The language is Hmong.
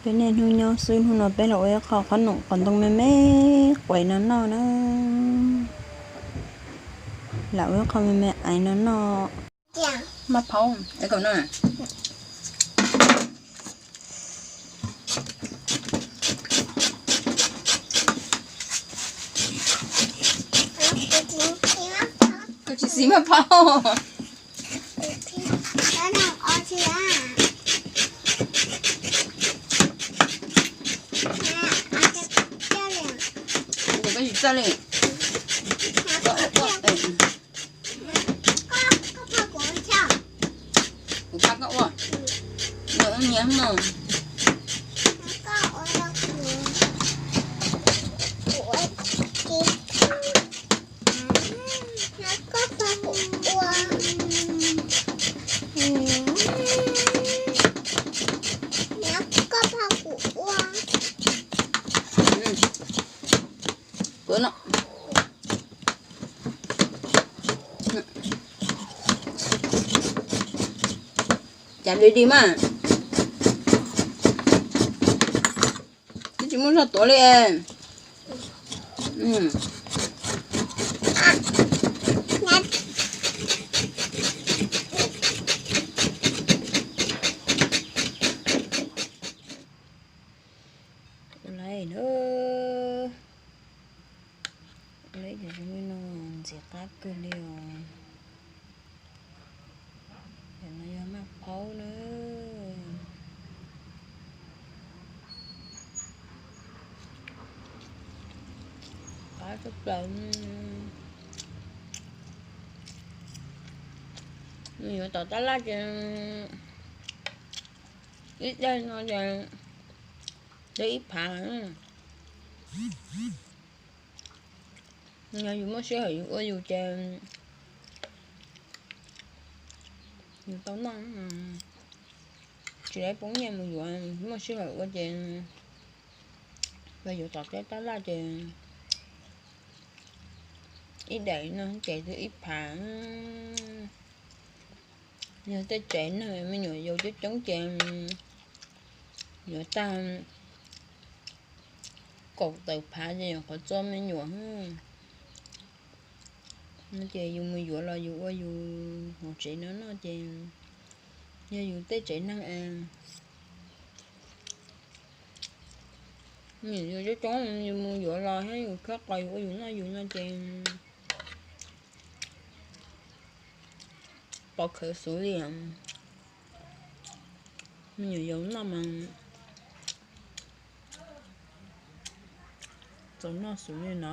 Peb niaj hnub nyob xwb, hnub no peb los ua ib qho qhob noom qos ntoo me me quav no noj na. Lam ua ib qho me me aiv no noj. Maj phaub, es kaum no. Kuv tsis siv maj phaub. Ces koj tsis txawj li. Kuv pab koj ua. Nyias ua nyias no. Kuv no. Cas li di mas. Twb tsis muaj zog tuav li. Ua li no, ua li cov zoo li no ntxim qab kawg li os. Cov no yog maj phaub na. Qab tshaj plaws. Nws yuav tom tab laj ces ib daim no ces twb ib phav. Yog yus muaj sij hawm yus ua yus ces yus tau noj. Tsis tau poob nyiaj mus yuav, muaj sij hawm ua ces yog yuav tom teb tab laj ces ib daim no ces twb ib phav. Yog tej tsev neeg me nyuam yaus coob coob ces yuav tag kaum tawm phav ces yuav qhuav txo me nyuam. No ces yus mus yuav los yus ua yus hauv tsev no noj ces yog yus tej tsev neeg es me nyuam yaus coob coob yus mus yuav los thiab yus khawb qos yus ua yus noj yus no ces pov khawv xwb li. Me nyuam yaus noj mas txaus noj xwb li no.